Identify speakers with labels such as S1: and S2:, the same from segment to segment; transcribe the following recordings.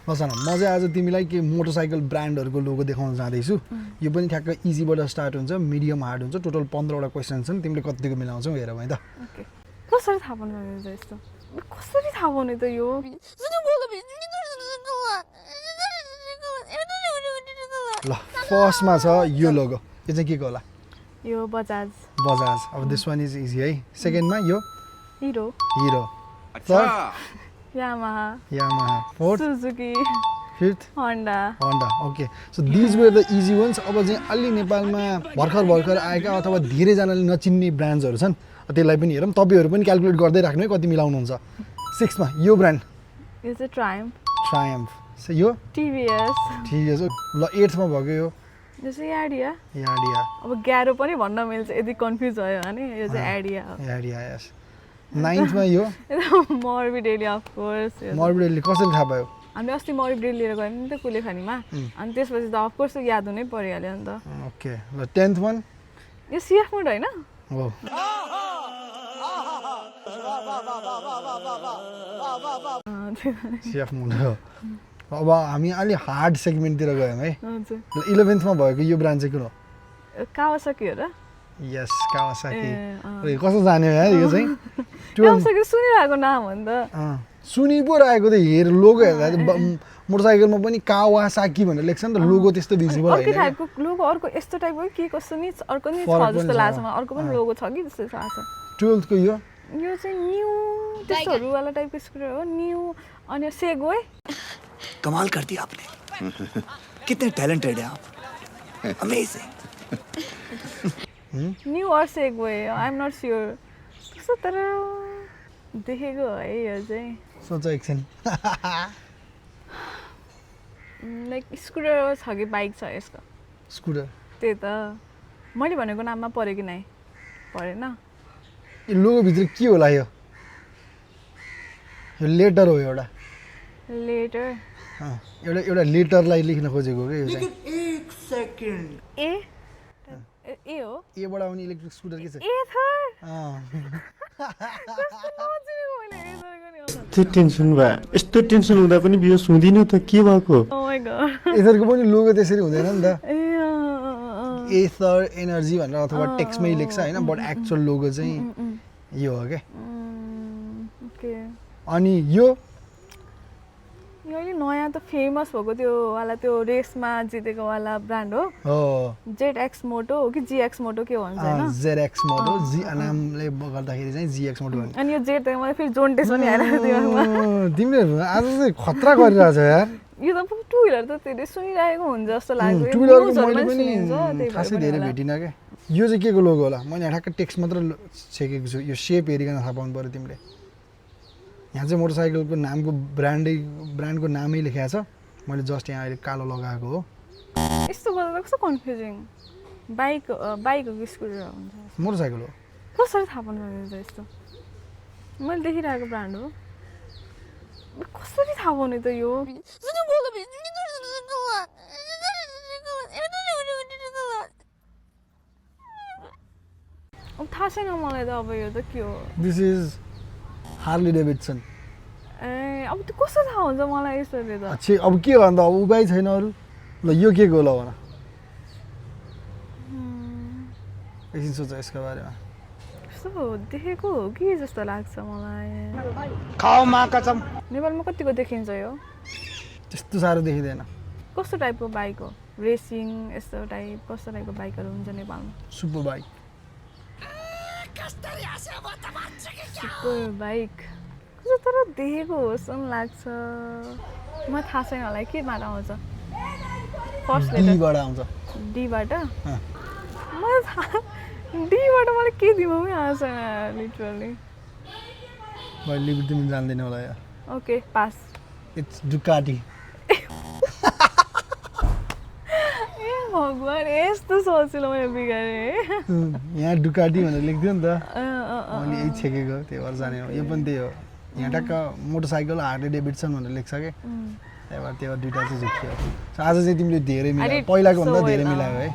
S1: लसन म चाहिँ आज तिमीलाई के मोटरसाइकल ब्रान्डहरुको लोगो देखाउन जाँदैछु यो पनि ठ्याक्क इजीबाट स्टार्ट हुन्छ मिडियम हार्ड हुन्छ टोटल 15 वटा क्वेशन छन् तिमीले कतिको मिलाउँछौ हेर भए त
S2: ओके कसरी थाहा पाउनु हुन्छ यस्तो कसरी थाहा पाउने त यो
S1: ल फर्स्टमा छ यो लोगो यो चाहिँ के को होला
S2: यो बजाज
S1: बजाज अब दिस वान इज इजी है सेकेन्डमा यो
S2: Hero
S1: Hero third
S2: Yamaha
S1: fourth
S2: Suzuki
S1: fifth
S2: Honda
S1: okay so these were the easy ones अब चाहिँ अलि नेपालमा भर्खर आएका अथवा धेरैजनाले नचिन्ने ब्रान्ड्सहरू छन् त्यसलाई पनि हेरौँ तपाईँहरू पनि क्याल्कुलेट गर्दै राख्नु है कति मिलाउनुहुन्छ 6 मा यो ब्रान्ड
S2: यो चाहिँ
S1: ट्रायम्फ यो
S2: टिभीएस
S1: ल 8 मा भएको यो
S2: चाहिँ याडिया अब ग्यारो पनि भन्न मिल्छ यदि कन्फ्युज भयो भने यो चाहिँ
S1: याडिया यस 9th मा यो
S2: मर्बिडेली अफ कोर्स
S1: मर्बिडेली कसरी थाहा भयो
S2: हामीले अस्ति मर्बिडेली लिएर गयौँ नि त कुलेखानीमा अनि त्यसपछि त अफ कोर्स याद हुनै परिहाल्यो नि त
S1: ओके ल 10th वान
S2: यो सिएफ मोड हैन
S1: हो सिएफ मोड हो अब हामी अलि हार्ड सेगमेन्टतिर गयौँ है
S2: हजुर
S1: 11th मा भएको यो ब्रान्ड चाहिँ कुन हो
S2: कावासाकी हो र
S1: यस कावासाकी कस्तो जान्यो यार यो चाहिँ
S2: कावासाकी सुनिरहेको नाम हो नि त
S1: सुनि पो रहेको त हेर लोगो हेर्दा मोटरसाइकलमा पनि कावासाकी भनेर लेख्छ नि त लोगो त्यस्तो भिजिबल
S2: हैन अर्को टाइपको लोगो अर्को यस्तो टाइपको के कसो नि अर्को नि छ जस्तो लाग्छ मलाई अर्को पनि लोगो छ कि जस्तो लाग्छ
S1: 12th को यो
S2: चाहिँ न्यू त्यस्तोहरु वाला टाइपको स्कुटर हो न्यू अनि सेगवे
S3: कमाल कर दिया आपने कितने टैलेंटेड है आप अमेजिंग
S2: न्यू और Segway I am not sure कस्तो तर देखेको है यो चाहिँ
S1: सोच एकछिन
S2: लाइक स्कुटर छ कि बाइक छ यसको
S1: स्कुटर
S2: त्यही त मैले भनेको नाममा पर्यो कि नै परेन
S1: यो लोगो भित्र के होला यो लेटर हो एउटा
S2: लेटर
S1: एउटा लेटरलाई लेख्न खोजेको के यो चाहिँ
S3: एक सेकंड
S2: ए हो
S1: एबाट आउने इलेक्ट्रिक स्कुटर के छ
S2: ए थर
S4: यस्तो टेन्सन भयो यस्तो टेन्सन हुँदा पनि बियो सुन्दिन त के भएको
S2: ओ माय गॉड
S1: एथरको पनि लोगो त्यसरी हुँदैन नि त एथर एनर्जी भनेर अथवा टेक्स्टमै लेख्छ हैन बट एक्चुअल लोगो चाहिँ यो हो के
S2: ओके
S1: अनि यो
S2: अहिले नयाँ त फेमस भएको त्यो वाला त्यो रेसमा जितेको वाला ब्रान्ड हो ZX मोटो हो कि GX मोटो के भन्छ हैन
S1: ZX मोटो जी नामले गर्दाखेरि चाहिँ GX मोटो भन्छ
S2: अनि यो Z त मलाई फेरि जोन्टेस पनि आइरहेको दिमागमा
S1: तिमीले आज चाहिँ खतरा गरिरहेछ यार
S2: यो त टु व्हीलर त त्यसले सुनिरहेको हुन्छ जस्तो लाग्छ
S1: टु व्हीलरको मैले पनि खासै धेरै भेटिन के यो चाहिँ के को लोगो होला मैले ठ्याक्क टेक्स्ट मात्र छेकेको छु यो शेप हेरिकन थाहा पाउनु पर्यो तिमीले यहाँ चाहिँ मोटरसाइकलको नामको ब्रान्डको नामै लेखेको छ मैले जस्ट यहाँ अहिले कालो लगाएको हो
S2: यस्तो गर्दा कस्तो कन्फ्युजिङ बाइक हो कि स्कुटर हुन्छ
S1: मोटरसाइकल हो
S2: कसरी थाहा पाउनु हुन्छ यस्तो मैले देखिरहेको ब्रान्ड हो कसरी थाहा पाउने त यो अब थाहा छैन मलाई त अब यो त के हो
S1: दिस इज हार्ली डेभिडसन
S2: ए अब त्यो कस्तो थाहा हुन्छ मलाई यसरी त
S1: अब के भन्दा अब उपाय छैन अरू ल यो के को होला भन एकछिन सोच यसको बारेमा
S2: कस्तो देखेको हो कि जस्तो लाग्छ मलाई
S3: खाओ माँ कसम
S2: नेपालमा कतिको देखिन्छ यो
S1: त्यस्तो साह्रो देखिँदैन
S2: कस्तो टाइपको बाइक हो रेसिङ यस्तो टाइप कस्तो टाइपको बाइकहरू हुन्छ नेपालमा
S1: सुपर बाइक
S2: सुपर बाइक कस्तो तर देखेको हो जस्तो लाग्छ मलाई थाहा छैन होला के बाट आउँछ फर्स्ट
S1: डीबाट आउँछ
S2: डीबाट मलाई थाहा डीबाट मलाई के दिमागमै आएको छैन लिटरली
S1: मैले तिमी जान्दैन होला यार
S2: ओके पास
S1: इट्स डुकाटी
S2: भगवान यस्तो सोचिलो मैले बिगारेँ
S1: यहाँ डुकाटी भनेर लेख्थ्यो नि त मैले यही छेकेको त्यही भएर जाने हो यो पनि त्यही हो यहाँ टक्क मोटरसाइकल हार्ली डेभिडसन भनेर लेख्छ कि त्यही भएर दुइटा चाहिँ झुक्कियो आज चाहिँ तिमीले धेरै मिलायो पहिलाको भन्दा धेरै मिलायो है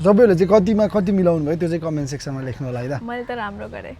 S1: सबैले चाहिँ कतिमा कति मिलाउनु भयो त्यो चाहिँ कमेन्ट सेक्सनमा लेख्नु होला है त
S2: मैले त राम्रो गरेँ